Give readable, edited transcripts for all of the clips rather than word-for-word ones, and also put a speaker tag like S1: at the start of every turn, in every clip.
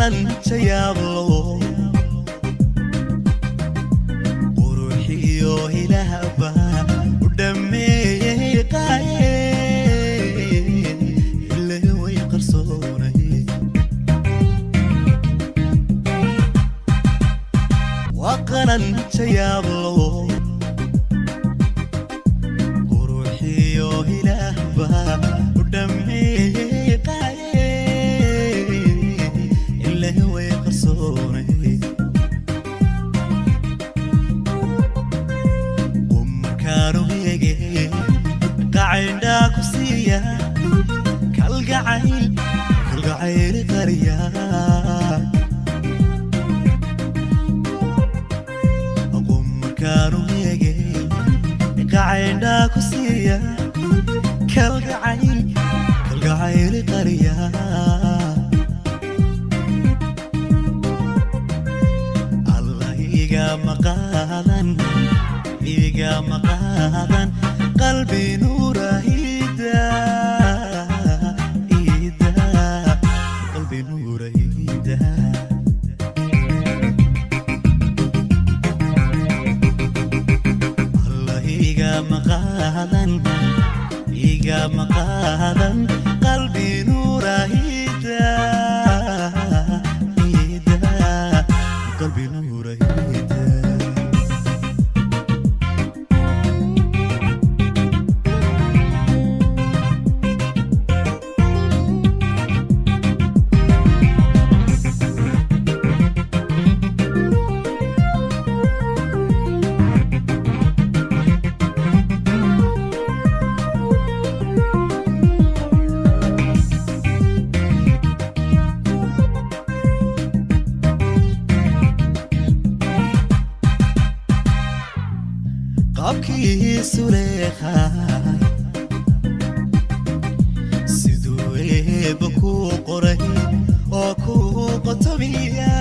S1: Qalanjayaablo quruxiyo hilahba u dhammeeyey qaaye ile way qarsoonay. Waa qalanjayaablo quruxiyo hilahba u dhammeeyey qaaye ile way qarsoonay. Qumkaanu hege qacindhaa ku siiya kalgacayl kalgacayl qariya. Qumkaanu hege qacindhaa ku siiya kalgacayl kalgacayl qariya. Allah iga maqaadan, iga maqaadan qalbi nuura ida ida qalbi nuura ida. Allah iga maqaadan, iga maqaadan qalbi nuura ida ida qalbi nuura ida. Qaabkiisu leeqaay siduu eebba kuu qoray oo kuu qotomiya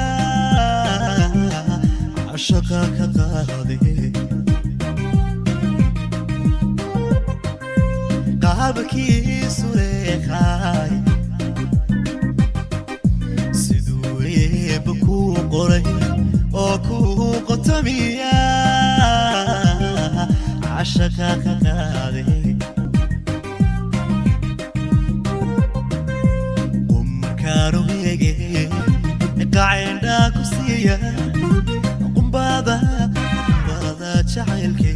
S1: cashaqa ka qaade. Qaabkiisu leeqaay siduu eebba kuu qoray oo kuu qotomiya cashaqa ka qaade. Qumkaanu hege qacindhaa ku siiya qumbada qumbada jacaylke.